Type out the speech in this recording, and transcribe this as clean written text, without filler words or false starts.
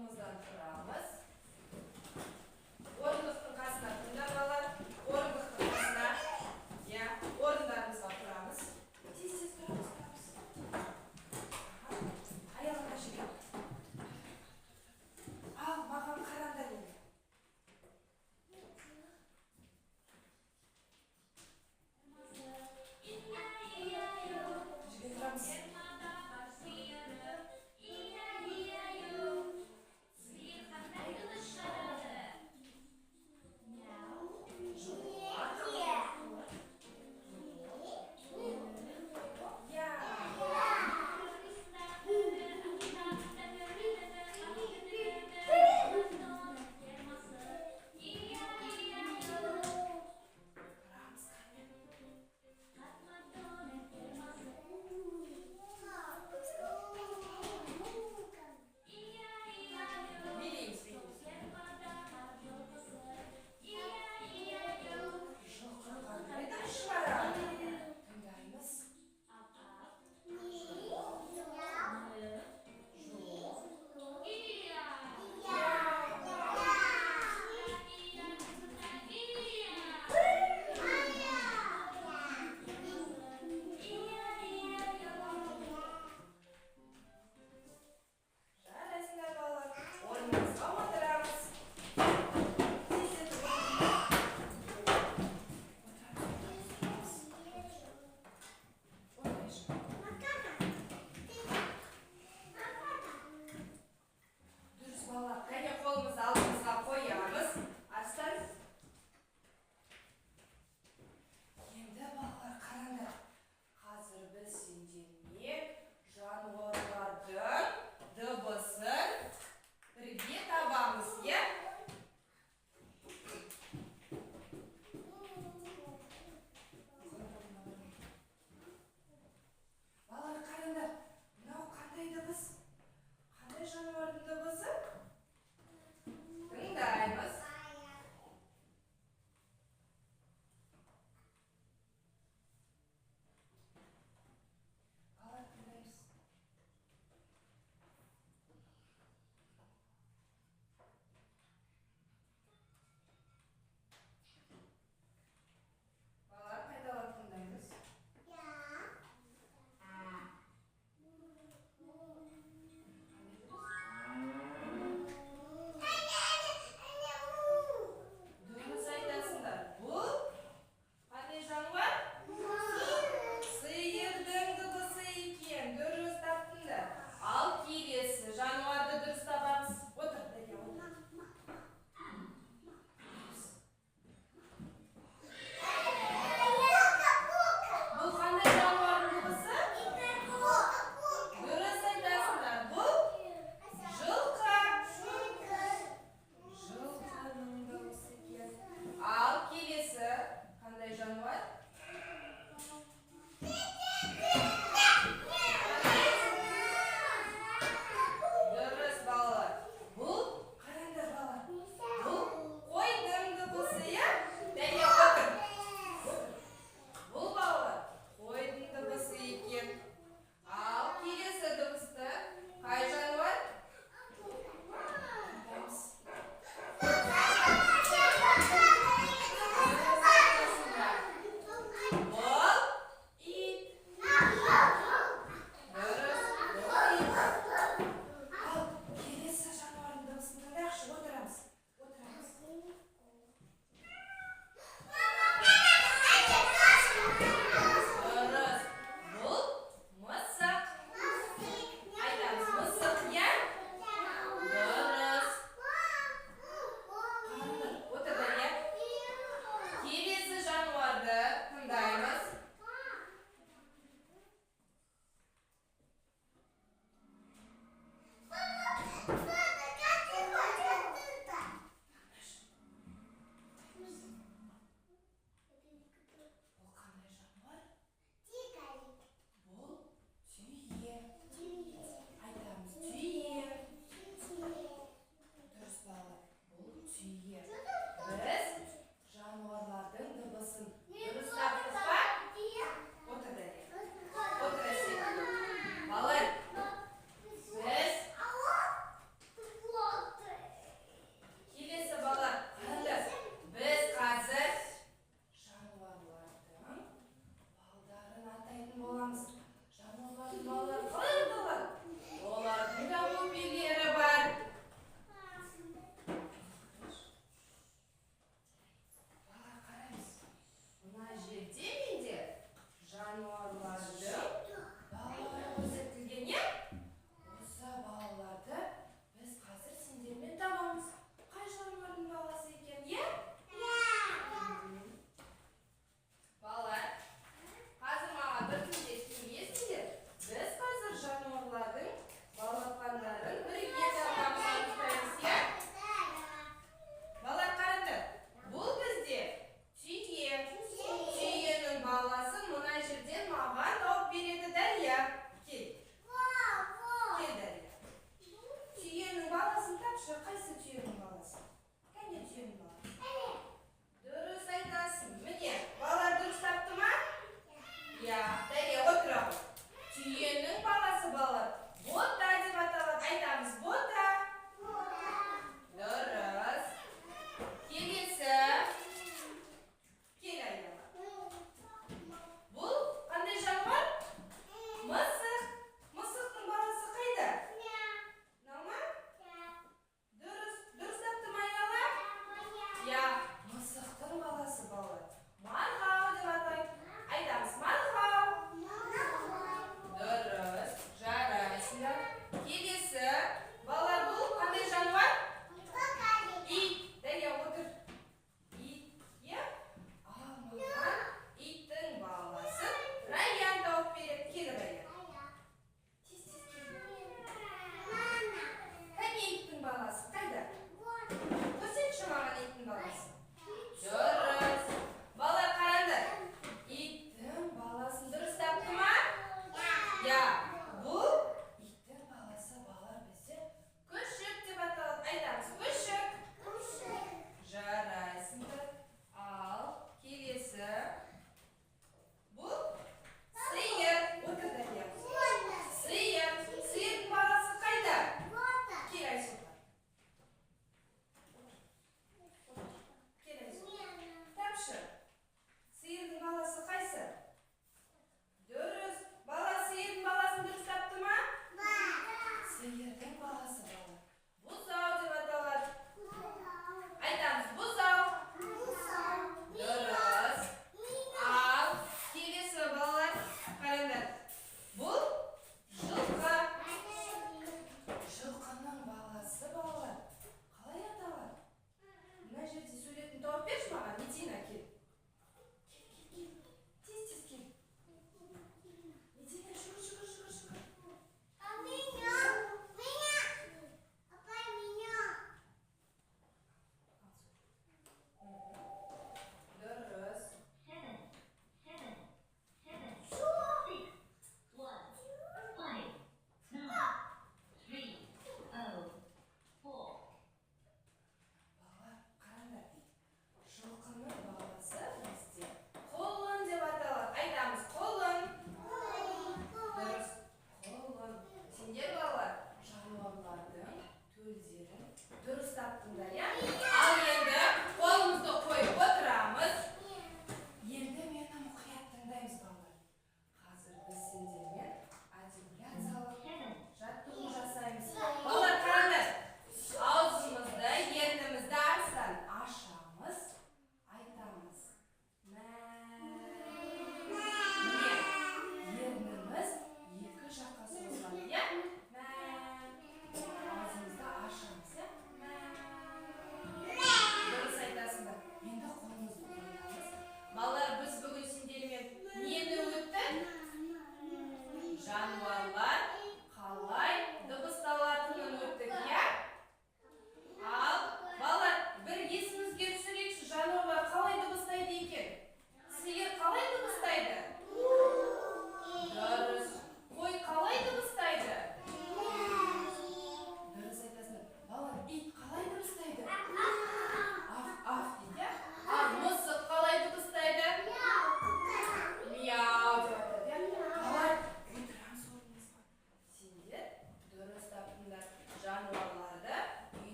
Орындығымыздан тұрамыз. Орындықтың қасына тұрыңдар, балалар. Орындықтың қасына, иә, орындарымызға тұрамыз. Тез, тез тұрамыз, тұрамыз. Аяғында жігер. Ал, маған қараңдар енді. Жігер, тұрамыз. Иә, бұл иттің баласы, балалар, бізде күшік деп аталады. Айтамыз: күшік. Жарайсыңдар. Ал келесі, бұл сиыр. Отыр, Дәния. Сиыр. Сиырдың баласы қайда? Кел, Айсұлтан. Кел, Айсұлтан. Тапшы. Сиырдың баласы қайсы? Дұрыс. Бала сиырдың баласын дұрыс тапты ма? Сиырдың баласы, бала, бұзау деп аталады. Айтамыз: бұзау. Дұрыс. Ал келесі, балалар, қараңдар, бұл жылқы. Жылқының баласы, балалар, қалай аталады? Мына жерде суретін тауып берші маған. Медина, кел, кел, кел, кел, тез, тез кел. Медина, жүгір, жүгір, жүгір, жүгір. Дұрыс. 7, 7, 7, 6, 1, 5, 9, 3, 0, 4. Балалар, қараңдар, жылқының баласы бізде құлын деп аталады. Айтамыз: құлын. Дұрыс, құлын. Сендер, балалар, жануарлардың төлдерін дұрыс таптыңдар, иә. Ал енді қолымызды қойып отырамыз. Енді мені мұқият тыңдаймыз, балалар. Қазір біз сендермен артикуляциялық жаттығу жасаймыз. Балалар, қараңдар, аузымызды, ернімізді арыстан ашамыз, айтамыз: мә. Міне, ерніміз екі жаққа созылады, иә. Мә. Аузымызды ашамыз, иә. Мә. Дұрыс айтасыңдар. Енді қолымызды қоямыз. Балалар, біз бүгін сендермен нені өттік? Жануарлардың